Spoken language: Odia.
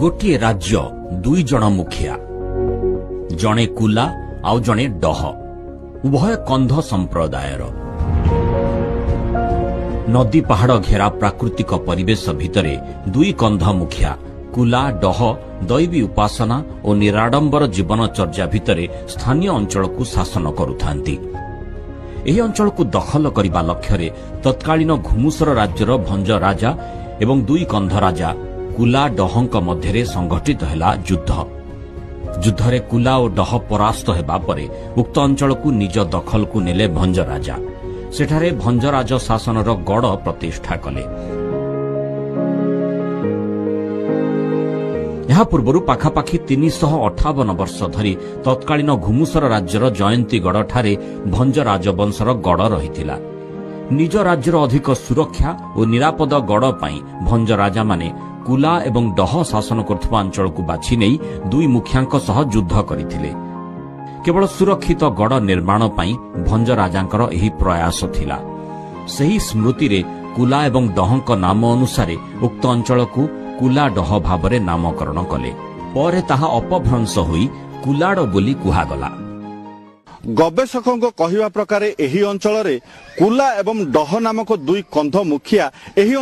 ଗୋଟିଏ ରାଜ୍ୟ, ଦୁଇ ଜଣ ମୁଖିଆ, ଜଣେ କୁଲା ଆଉ ଜଣେ ଡହ, ଉଭୟ କନ୍ଧ ସମ୍ପ୍ରଦାୟର। ନଦୀ ପାହାଡ଼ ଘେରା ପ୍ରାକୃତିକ ପରିବେଶ ଭିତରେ ଦୁଇ କନ୍ଧ ମୁଖିଆ କୁଲା ଡହ ଦୈବୀ ଉପାସନା ଓ ନିରାଡମ୍ବର ଜୀବନଚର୍ଯ୍ୟା ଭିତରେ ସ୍ଥାନୀୟ ଅଞ୍ଚଳକୁ ଶାସନ କରୁଥାନ୍ତି। ଏହି ଅଞ୍ଚଳକୁ ଦଖଲ କରିବା ଲକ୍ଷ୍ୟରେ ତତ୍କାଳୀନ ଘୁମୁସର ରାଜ୍ୟର ଭଞ୍ଜ ରାଜା ଏବଂ ଦୁଇ କନ୍ଧ ରାଜା କୁଲା ଡହଙ୍କ ମଧ୍ୟରେ ସଂଘଟିତ ହେଲା ଯୁଦ୍ଧ। ଯୁଦ୍ଧରେ କୁଲା ଓ ଡହ ପରାସ୍ତ ହେବା ପରେ ଉକ୍ତ ଅଞ୍ଚଳକୁ ନିଜ ଦଖଲକୁ ନେଲେ ଭଞ୍ଜ ରାଜା। ସେଠାରେ ଭଞ୍ଜରାଜ ଶାସନର ଗଡ଼ ପ୍ରତିଷ୍ଠା କଲେ। ଏହା ପୂର୍ବରୁ ପାଖାପାଖି 358 ବର୍ଷ ଧରି ତତ୍କାଳୀନ ଘୁମୁସର ରାଜ୍ୟର ଜୟନ୍ତୀଗଡ଼ଠାରେ ଭଞ୍ଜ ରାଜବଂଶର ଗଡ଼ ରହିଥିଲା। ନିଜ ରାଜ୍ୟର ଅଧିକ ସୁରକ୍ଷା ଓ ନିରାପଦ ଗଡ଼ ପାଇଁ ଭଞ୍ଜ ରାଜାମାନେ କୁଲା ଏବଂ ଡହ ଶାସନ କରୁଥିବା ଅଞ୍ଚଳକୁ ବାଛି ନେଇ ଦୁଇ ମୁଖିଆଙ୍କ ସହ ଯୁଦ୍ଧ କରିଥିଲେ। କେବଳ ସୁରକ୍ଷିତ ଗଡ଼ ନିର୍ମାଣ ପାଇଁ ଭଞ୍ଜ ରାଜାଙ୍କର ଏହି ପ୍ରୟାସ ଥିଲା। ସେହି ସ୍ମୃତିରେ କୁଲା ଏବଂ ଡହଙ୍କ ନାମ ଅନୁସାରେ ଉକ୍ତ ଅଞ୍ଚଳକୁ କୁଲା ଡହ ଭାବରେ ନାମକରଣ କଲେ। ପରେ ତାହା ଅପଭ୍ରଂଶ ହୋଇ କୁଲାଡ଼ ବୋଲି କୁହାଗଲା। ଗବେଷକଙ୍କ କହିବା ପ୍ରକାରେ ଏହି ଅଞ୍ଚଳରେ କୁଲା ଏବଂ ଡହ ନାମକ ଦୁଇ କନ୍ଧ ମୁଖିଆ ଏହି